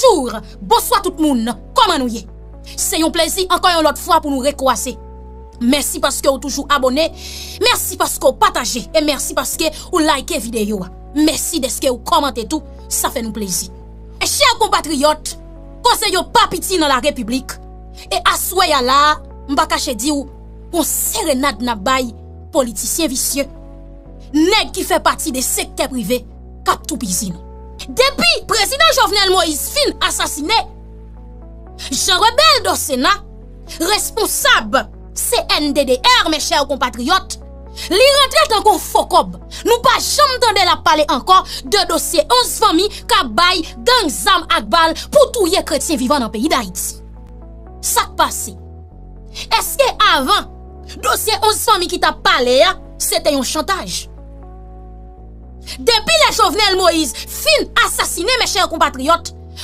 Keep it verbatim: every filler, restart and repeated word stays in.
Bonjou, bonswa tout moun, kòman nou ye? Se yon plezi ankò yon lòt fwa pou nou rekwaze. Mèsi paske ou toujou abòne, mèsi paske ou pataje, e mèsi paske ou like videyo a. Mèsi dèske ou kòmante tou, sa fè nou plezi. Chè konpatriyòt, koze yo pa piti nan la repiblik. E aswè a la, m pa kache di w, gon serenad n ap bay politisyen visye, nèg ki fè pati de sektè prive k ap toupizi nou. Depi prezidan Jovenel Moïse fin asasine, Jean Rebel Dosena, responsab C N D D R, mes chers compatriotes, li rantre tankou fo kòb. Nou pa janm tande l ap pale ankò de dosye onz fanmi k ap bay gang zam ak bal pou touye kretyen vivan nan peyi Dayiti. Sa k pase? Èske avan dosye onz fanmi ki t ap pale a, se te yon chantaj? Depi lè Jovenel Moïse fin asasine, mes chers compatriotes,